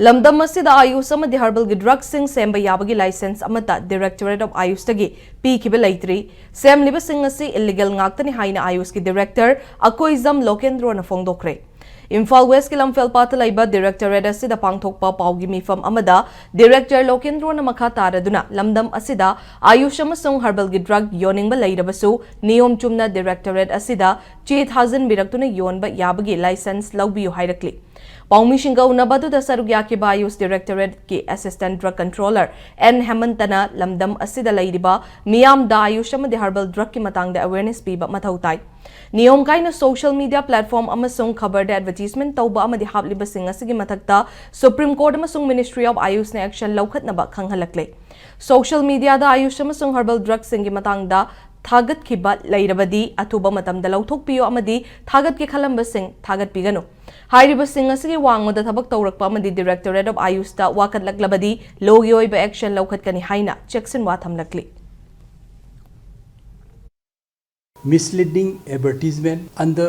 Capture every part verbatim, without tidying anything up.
ꯂꯝꯗꯝ ꯑꯁꯤꯗ ꯑꯥꯌꯨꯁ ꯑꯃꯗꯤ ꯍꯔꯕꯜꯒꯤ ꯗ꯭ꯔꯒꯁꯤꯡ ꯁꯦꯝꯕ ꯌꯥꯕꯒꯤ ꯂꯥꯏꯁꯦꯟꯁ ꯑꯃꯠꯇ Directorate of Ayushꯇꯒꯤ ꯄꯤꯈꯤꯕ ꯂꯩꯇ꯭ꯔꯤ꯫ ꯁꯦꯝꯂꯤꯕꯁꯤꯡ ꯑꯁꯤ ꯏꯜꯂꯤꯒꯦꯜ ꯉꯥꯛꯇꯅꯤ ꯍꯥꯏꯅ ꯑꯥꯌꯨꯁꯀꯤ ꯗꯤꯔꯦꯛꯇꯔ ꯑꯀꯣꯏꯖꯝ ꯂꯣꯀꯦꯟꯗ꯭ꯔꯣꯅ ꯐꯣꯡꯗꯣꯛꯈ꯭ꯔꯦ꯫ ꯏꯝꯐꯥꯜ ꯋꯦꯁꯀꯤ ꯂꯝꯐꯦꯜꯄꯥꯠꯇ ꯂꯩꯕ ꯗꯤꯔꯦꯛꯇꯣꯔꯦꯠ ꯑꯁꯤꯗ ꯄꯥꯡꯊꯣꯛꯄ ꯄꯥꯎꯒꯤ ꯃꯤꯐꯝ ꯑꯃꯗ ꯗꯤꯔꯦꯛꯇꯔ ꯂꯣꯀꯦꯟꯗ꯭ꯔꯣꯅ ꯃꯈꯥ ꯇꯥꯔꯗꯨꯅ ꯂꯝꯗꯝ ꯑꯁꯤꯗ ꯑꯥꯌꯨꯁ ꯑꯃꯁꯨꯡ ꯍꯔꯕꯜꯒꯤ ꯗ꯭ꯔꯒ ꯌꯣꯟꯅꯤꯡꯕ ꯂꯩꯔꯕꯁꯨ ꯅꯤꯌꯣꯝ ꯆꯨꯝꯅ ꯗꯤꯔꯦꯛꯇꯣꯔꯦꯠ ꯑꯁꯤꯗ ꯆꯦ ꯊꯥꯖꯤꯟꯕꯤꯔꯛꯇꯨꯅ ꯌꯣꯟꯕ ꯌꯥꯕꯒꯤ ꯂꯥꯏꯁꯦꯟꯁ ꯂꯧꯕꯤꯌꯨ ꯍꯥꯏꯔꯛꯂꯤ꯫ ꯄꯥꯎꯃꯤꯁꯤꯡꯒ ꯎꯅꯕ ꯑꯗꯨꯗ ꯁꯔꯨꯛ ꯌꯥꯈꯤꯕ ꯑꯥꯌꯨꯁ ꯗꯤꯔꯦꯛꯇꯣꯔꯦꯠꯀꯤ ꯑꯦꯁꯤꯁꯇꯦꯟꯠ ꯗ꯭ꯔꯒ ꯀꯟꯇ꯭ꯔꯣꯂꯔ ꯑꯦꯟ ꯍꯦꯃꯟꯇꯅ ꯂꯝꯗꯝ ꯑꯁꯤꯗ ꯂꯩꯔꯤꯕ ꯃꯤꯌꯥꯝꯗ ꯑꯥꯌꯨꯁ ꯑꯃꯗꯤ ꯍꯔꯕꯜ ꯗ꯭ꯔꯒꯀꯤ ꯃꯇꯥꯡꯗ ꯑꯦꯋꯦꯔꯅꯦꯁ ꯄꯤꯕ ꯃꯊꯧ ꯇꯥꯏ꯫ ꯅꯤꯌꯣꯝ ꯀꯥꯏꯅ ꯁꯣꯁꯤꯌꯦꯜ ꯃꯤꯗꯤꯌꯥ ꯄ꯭ꯂꯦꯠꯐꯣꯔꯝ ꯑꯃꯁꯨꯡ ꯈꯕꯔꯗ ꯑꯦꯗꯚꯔꯇꯤꯖꯃꯦꯟꯠ ꯇꯧꯕ ꯑꯃꯗꯤ ꯍꯥꯞꯂꯤꯕꯁꯤꯡ ꯑꯁꯤꯒꯤ ꯃꯊꯛꯇ ꯁꯨꯄ꯭ꯔꯤꯝ ꯀꯣꯔꯠ ꯑꯃꯁꯨꯡ ꯃꯤꯅꯤꯁꯇ꯭ꯔꯤ ꯑꯣꯐ ꯑꯥꯌꯨꯁꯅ ꯑꯦꯛꯁꯟ ꯂꯧꯈꯠꯅꯕ ꯈꯪꯍꯜꯂꯛꯂꯦ꯫ ꯁꯣꯁꯤꯌꯦꯜ ꯃꯤꯗꯤꯌꯥꯗ ꯑꯥꯌꯨꯁ ꯑꯃꯁꯨꯡ ꯍꯔꯕꯜ ꯗ꯭ꯔꯒꯁꯤꯡꯒꯤ ꯃꯇꯥꯡꯗ ꯊꯥꯒꯠꯈꯤꯕ ꯂꯩꯔꯕꯗꯤ ꯑꯊꯨꯕ ꯃꯇꯝꯗ ꯂꯧꯊꯣꯛꯄꯤꯌꯨ ꯑꯃꯗꯤ ꯊꯥꯒꯠꯀꯦ ꯈꯜꯂꯝꯕꯁꯤꯡ ꯊꯥꯒꯠꯄꯤꯒꯅꯨ꯫ ꯍꯥꯏꯔꯤꯕꯁꯤꯡ ꯑꯁꯤꯒꯤ ꯋꯥꯡꯃꯗ ꯊꯕꯛ ꯇꯧꯔꯛꯄ ꯑꯃꯗꯤ ꯗꯤꯔꯦꯛꯇꯣꯔꯦꯠ ꯑꯣꯐ ꯑꯥꯌꯨꯁꯇ ꯋꯥꯀꯠꯂꯛꯂꯕꯗꯤ ꯂꯣꯒꯤ ꯑꯣꯏꯕ ꯑꯦꯛꯁꯟ ꯂꯧꯈꯠꯀꯅꯤ ꯍꯥꯏꯅ ꯆꯦꯛꯁꯤꯟꯋꯥ ꯊꯝꯂꯛꯂꯤ꯫ Misleading advertisement under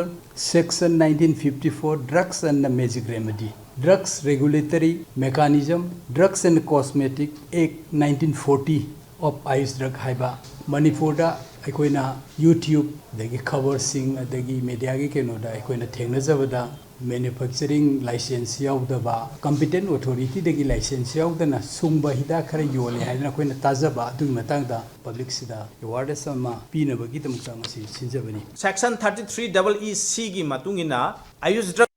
Section nineteen fifty-four, Drugs and the Magic Remedy, Drugs Regulatory Mechanism, Drugs and Cosmetic Act nineteen forty of Ayush Drug ꯍꯥꯏꯕ ꯃꯅꯤꯄꯨꯔꯗ ꯑꯩꯈꯣꯏꯅ YouTube ꯑꯗꯒꯤ ꯈꯕꯔꯁꯤꯡ ꯑꯗꯒꯤ ꯃꯦꯗꯤꯌꯥꯒꯤ ꯀꯩꯅꯣꯗ ꯑꯩꯈꯣꯏꯅ ꯊꯦꯡꯅꯖꯕꯗ ꯃꯦꯅꯨꯐꯦꯛꯆꯔꯤꯡ ꯂꯥꯏꯁꯦꯟꯁ ꯌꯥꯎꯗꯕ, ꯀꯝꯄꯤꯇꯦꯟ ꯑꯣꯊꯣꯔꯤꯇꯤꯗꯒꯤ ꯂꯥꯏꯁꯦꯟꯁ ꯌꯥꯎꯗꯅ ꯁꯨꯡꯕ ꯍꯤꯗꯥꯛ ꯈꯔ ꯌꯣꯜꯂꯦ ꯍꯥꯏꯗꯅ ꯑꯩꯈꯣꯏꯅ ꯇꯥꯖꯕ, ꯑꯗꯨꯒꯤ ꯃꯇꯥꯡꯗ ꯄꯕ꯭ꯂꯤꯛꯁꯤꯗ ꯑꯦꯋꯥꯔꯅꯦꯁ ꯑꯃ ꯄꯤꯅꯕꯒꯤꯗꯃꯛꯇ ꯉꯁꯤ ꯁꯤꯟꯖꯕꯅꯤ꯫ Section thirty three double E Cꯒꯤ ꯃꯇꯨꯡ ꯏꯟꯅ Ayush drug,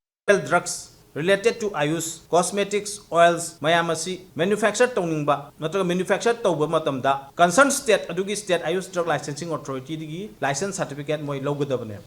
drugs related to Ayush cosmetics oils ꯃꯌꯥꯝ ꯑꯁꯤ manufacture ꯇꯧꯅꯤꯡꯕ ꯅꯠꯇ꯭ꯔꯒ manufacture ꯇꯧꯕ ꯃꯇꯝꯗ concerned state ꯑꯗꯨꯒꯤ state Ayush drug licensing authorityꯗꯒꯤ license certificate ꯃꯣꯏ ꯂꯧꯒꯗꯕꯅꯦꯕ꯫